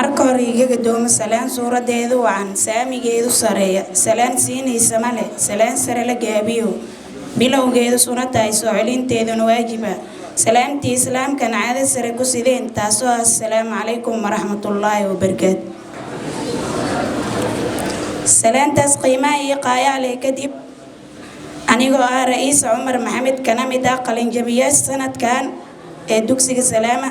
Marka hore iga gadoomo salaan suuradeedu wacan, saamigeedu sareeya, salaan siinaysa male, salaan sare la gaabiyo, bilowgeedu suna tahay, soo celinteeduna waajiba, salaamtii islaamkan caado sare ku sideen, taasoo ah assalaamu calaykum waraxmatullaahi wabarakaatu. Salaantaas qiimaha iyo qaayaa leh kadib, anigoo ah Ra'iis Cumar Maxamed, kana mid ah qalinjabiyaasha sanadkan ee dugsiga Salaama,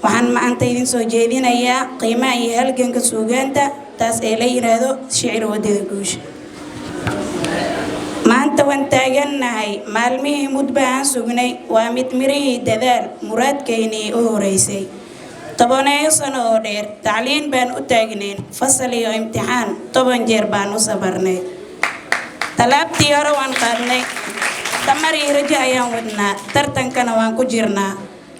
waxaan maanta idin soo jeedinayaa qiimaha iyo halganka suugaanta, taas ee la yiraahdo shicir wadada guusha. Maanta waan taagannahay maalmihii mudba aan sugnay, waa mid mirihii dadaal muraadkaynii u horeysay. 10eeyo sano oo dheer tacliin baan u taagnayn, fasal iyo imtixaan 10 jeer baan u sabarnay. Talaabtii hore waan qaadnay, tamar iyo rajo ayaan wadnaa, tartankana waan ku jirnaa.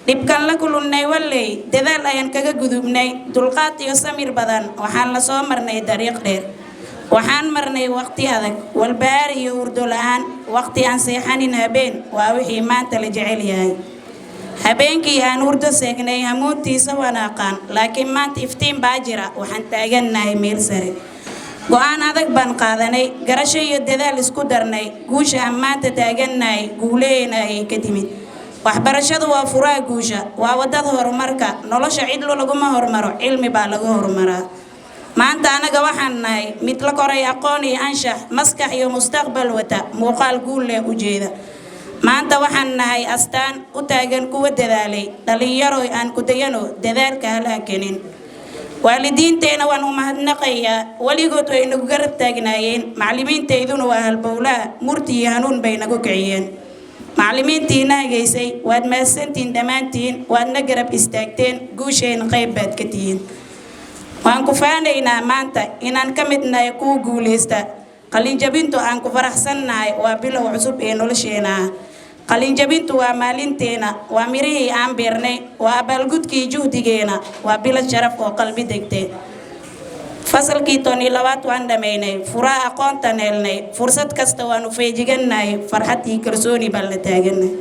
Dhibkan la kulunnay walley dadaal ayaan kaga gudubnay, dulqaad iyo samir badan waxaan la soo marnay dariiq dheer. Waxaan marnay waqti adag, walbahaar iyo hurdo la-aan, waqti aan seexanin habeen, waa wixii maanta la jecel yahay. Habeenkii aan hurdo seegnay hamuuntiisa waan aqaan, laakiin maanta iftiin baa jira, waxaan taagannahay meel sare. Go'aan adag baan qaadanay, garasho iyo dadaal isku darnay, guusha aan maanta taagannahay guulaheena ayay ka timid. Waxbarashadu waa furaha guusha, waa wadada horumarka nolosha. Cidlo laguma hormaro, cilmi baa lagu horumaraa. Maanta anaga waxaan nahay mid la koray aqoon iyo anshax, maskax iyo mustaqbal wata, muuqaal guul leh ujeeda. Maanta waxaan nahay astaan u taagan kuwa dadaalay. Dhallinyaro aan ku dayano, dadaalka hala hakenin. Waalidiinteena waan u mahadnaqayaa, weligood way nagu garab taagnaayeen. Macallimiintayduna waa halbowlaha, murti iyo hanuun bay nagu kiciyeen. Macallimiintiina hageysay, waad mahadsantihiin dhammaantiin, waadna garab istaagteen, guusheen qayb baad ka tihiin. Waan ku faanaynaa maanta inaan ka mid nahay kuwa guulaysta. Qalinjabintu aan ku faraxsannahay waa bilow cusub ee nolosheena ah. Qalinjabintu waa maalinteena, waa mirihii aan beernay, waa abaalgudkii juhdigeena, waa bilo sharaf oo qalbi degtay. Fasalkii 12aad waan dhammaynay, furaha aqoontan helnay, fursad kasta waanu feejigannahay, farxad iyo kalsooni baan la taagannahay.